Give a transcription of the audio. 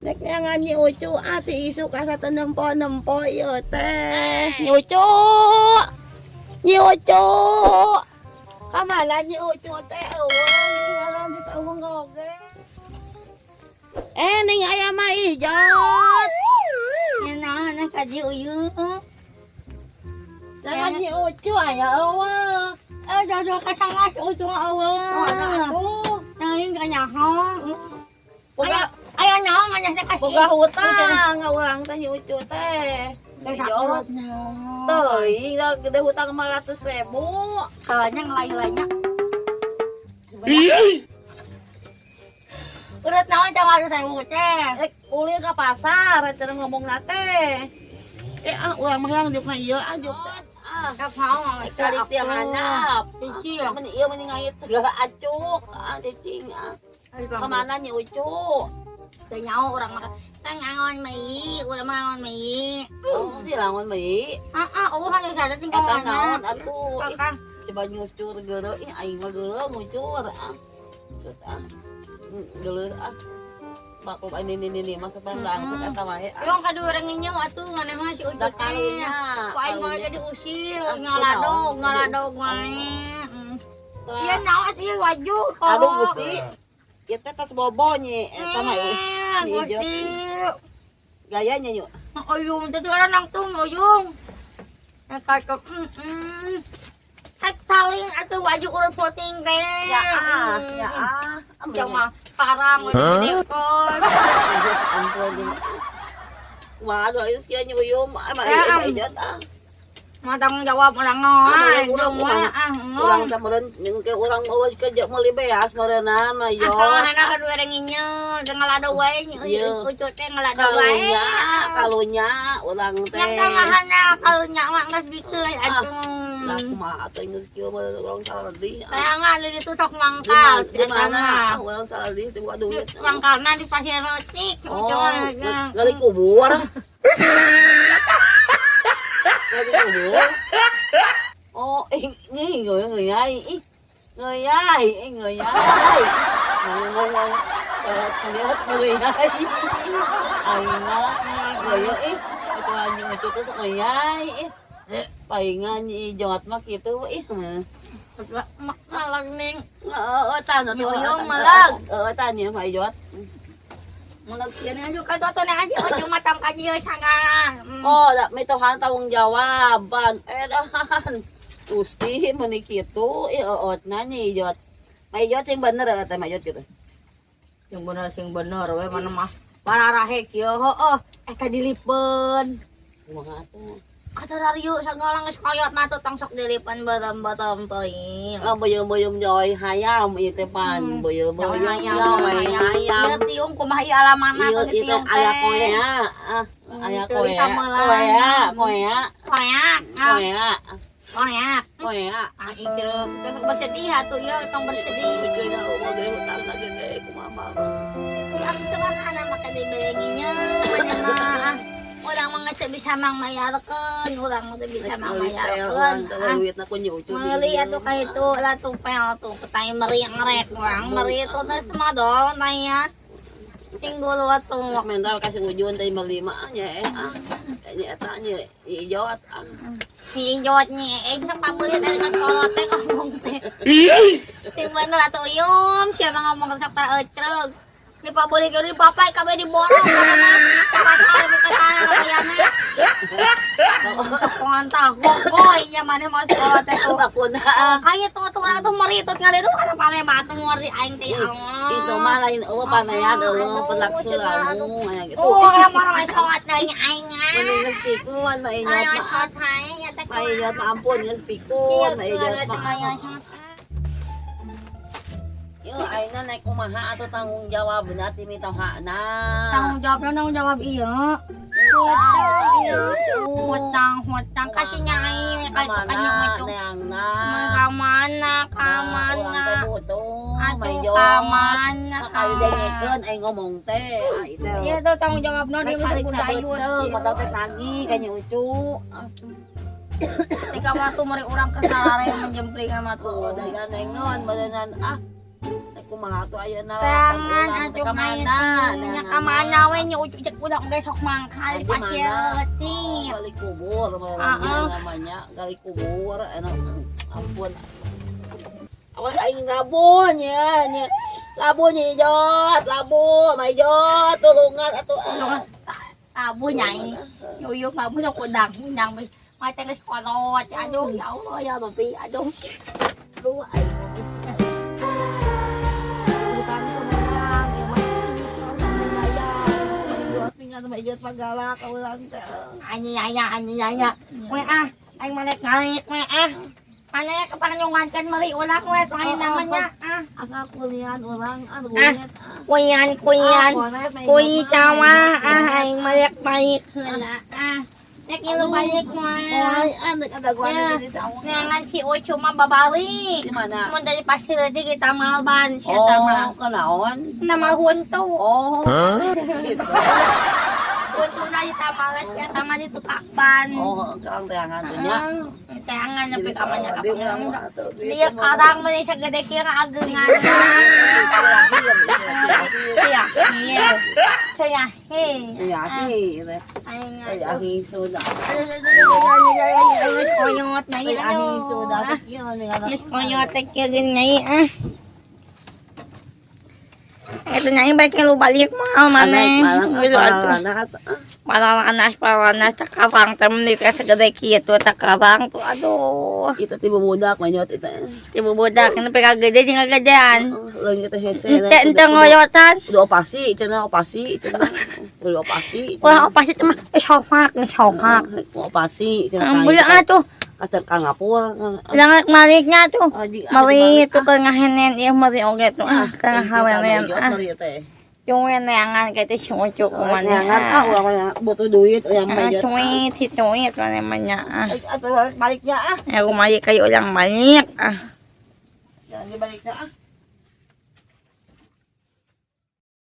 Rek neangan Nyi Ucu ah, ti isuk asa teu nempo-nempo ieu teh. Nyi Ucu. Nyi Ucu. Ka mana Nyi Ucu teh, euweuh ngaran geus euweuh oge. Eh, ning aya mah Ijot. Ya naon kaji uyuh. Jangan Nyi Ucu aya euweuh. Eh, jodoh kasanga si Ucu euweuh. Mana atuh? Lain kanyaho. Boga Aya naon maneh teh kasih. Boga hutang urang teh Nyi Ucu teh. Ijot. Teuing da gede hutang 500.000. Kalanya ngelain-lainnya. Urut naon 500.000 teh? Rek ulin ka pasar cenah ngomongna teh. Eh ah, urang mah yang jukna ieu ah, juk teh. Ah, Kapau kali tiang handap. Cicing. Meni ieu meni ngait segala acuk. Ah, cicing ah. Kemana Nyi Ucu? Teu nyaho urang mah. Teh ngangon mei, urang mah ngangon mei. Oh, si langon mei. Heeh, euweuh hanya sada tinggal Eta naon atuh? Ih, Kakak. coba ngucur geureuh ih, aing mah geureuh ngucur ah. Cut ah. Geuleuh ah. Maklum ini masuk bangsa eta wae ah. Yung kadua orang nginyo atuh maneh mah si Ucu Da teh. karunya. Ku aing mah jadi usil, Ah, ngaladog, kunaon? Ngaladog wae. Ieu naon atuh ieu waju. Aduh Gusti. Ieu teh tas bobo nyi eta mah Eh, Nyi Ijot. Gusti. Gayanya yuk. Uyung teh orang nangtung uyung. Eta kok Hek saling atuh waju urut voting teh. Ya ah, ya ah. Cuma parang dekor. Ampun. Waduh, ayo sekian Nyi Uyum. Ah, mah Ya, Ijot ah. Mau tanggung jawab orang Ah, ngoi, urang semua ah. Urang teh meureun jeung ke urang bawa kerja meuli beas meureunna mah yo. Asal anak kedua orang inyo, ngalado wae Iya. ucu teh ngalado wae. Kalunya, kalunya urang teh. Yang tambahanna kalunya mah geus bikeun Ah. atuh. Lah kumaha atuh geus kieu mah urang saladih. Tayangan di ditu sok mangkal Di mana? Ah, urang saladih teh boga duit. Mangkalna di pasir roti. Oh, gali kubur. Gali kubur. Oh, eh, người người người ai, ih. Người ai, eh, người ai. Người người người. Lihat người ai. Ai mah người ih. Itu anjing itu tuh người ai. Ih. Palingan Ijot mah kitu ih. Malag ning. Heeh, tah Yo, yo, malag. Heeh, tah nya mah Ijot. Malag kieu juga tuh atuh aja ucu mah tong ka dieu sagala. Oh, da mitohan tanggung jawaban. Edan. Gusti meuni kitu ih ootna Nyi Ijot. Ma Ijot sing bener teh Ma Ijot gitu. Sing bener sing bener we mana mah. Pararahe kieu heueuh eta dilipeun. Kumaha atuh? Kata Rario sagala geus koyot mah tuh tong sok dilipeun beureum-beureum teuing. Ah, boyom-boyom joy hayam ieu teh pan, boyom-boyom joy hayam. Ieu tiung kumaha ieu alamana Ieu tuh ieu teh ditiung aya teh. Korea, ah, aya Teu Korea, samelan. Korea, Korea, Korea, ah, Korea, Korea. Korea. Ah, ih ceruk. Tong bersedih atuh ieu tong bersedih. Mikirna eueuh gede hutangna gede kumaha mah. Aku teh mah kana make dibelenginya mana mah. Urang mah geus teu bisa mangmayarkeun, urang mah teu bisa Meuli tel mangmayarkeun. urang teh Ah, duitna ku Nyi Ucu. Meuli atuh ka itu lah tuh pel tuh petay meri ngerek urang meri tuh teh semadol tanya. Tinggul atuh. Mental kasih ujun teh meuli mah nya eh ah. Nya eta nya Ijot ah. Si Ijot nya eh sok pabeuli teh geus kolot teh ngomong teh. Sing bener atuh uyum, siapa ngomong sok tara ecreug. Di pabeuli ke di papai kabeh diborong kana mah. Ke pasar ke tanah kayana. Sok pengantah gogoy nya maneh mah sekolah teh tuh. Bakuna. Kaya tuh tuh orang tuh meritut ngaliru kana pale mah atuh ngori aing teh ya Allah. Itu mah lain eueuh panean eueuh Aduh, pelaksuranu aya gitu. Oh, orang orang sholat deui aing ah. Mending geus pikun mah Ijot Aing mah. sholat aing ya teh. Ma Ijot mah ampun geus pikun, Ma Ijot mah. Yo ayeuna naik kumaha atuh tanggung jawabna ti mitohana. Tanggung jawabnya tanggung jawab iya. Hutang, Hutang hutang kasih nyai kayak Kamana kanya itu. neangna? Ka mana ka Nah, urang mana? teh butuh Ma Atuh Ijot. ka mana? Sakali dengekeun aing ngomong teh. Ah, itu. Iya tuh tanggung jawabnya dia Rek masih balik budayun. sabeuteng, motor teh nagih ka Nyi Ucu. Ah, Ketika mah tuh meri urang ke sarare menjemplingan mah Oh, tuh. dengan nengon, badangan ah. Rek Kumaha tuh ayeuna? Tangan Urang teh atuh ka mana? Nya ka mana we nya ucuk cek udah ge sok mangkal Di di mana? pasir Oh, leutik. gali kubur Ah, namanya gali kubur enak, ampun. Awas aing labun ya nya. Labun nya Jot, labu, mai Jot, tulungan atuh ah. Abu nyai. Yuyuk abu sok udang undang mate geus kolot. Aduh, ya Allah ya Rabbi, aduh. Aduh, aing. Tinggal sama Ijot magalak urang teh. Ani aya ani aya. We ah, aing malek ngalik we ah. Mana keparnyungankan meuli ulang we tuh Oh, namanya ah. Asa kulian urang ah Ah, kulian. Kuyan kuyan. Kui cawa ah aing malek balik heula ah. Nek ngilu balik mah. Oh, anak ada gua Ya. di sawah. Nengan si Ucu mah babalik. Di mana? Mun dari pasir aja kita malban si eta mah. Oh, kenaon? Nama huntu. Oh. Gitu. Huntu na ditamalas si eta mah ditukakban. Oh, kerang teangan tuh nya. Teangan nepi ka mana Jadi ka urang mah atuh. Dia karang mah sagede kieu ageungan. Iya, iya. Saya he. Ya, gitu. Aing Ya, sudah. Aduh, koyot na Ya, sudah. Kieu Geus koyot teh kieu geuning ah. Itu nyai baik lu balik mah mana? Gitu atuh. Paranas. Paranas paranas takarang teh meuni teh segede kieu takarang tuh aduh. Itu tiba budak manyot itu. Ibu budak ini PK gede jeung gedean. Leung kita hese. Ente ente ngoyotan. Udah operasi, cenah operasi, cenah. Udah operasi. Wah, operasi teh mah sokak, sokak. Operasi cenah. Bulan atuh, Kasar kangapur. jangan maliknya tuh. Oh, Mari tuh keur ngahenen ieu mari oge tuh ah, keur ngahawelen ah. Yung neangan kayak teh cucu Neangan ah, urang butuh duit yang Ah, majot. cuit, si cuit mana namanya ah. Atuh baliknya ah. Ya rumah kayak ulang balik ah. Jangan dibaliknya ah.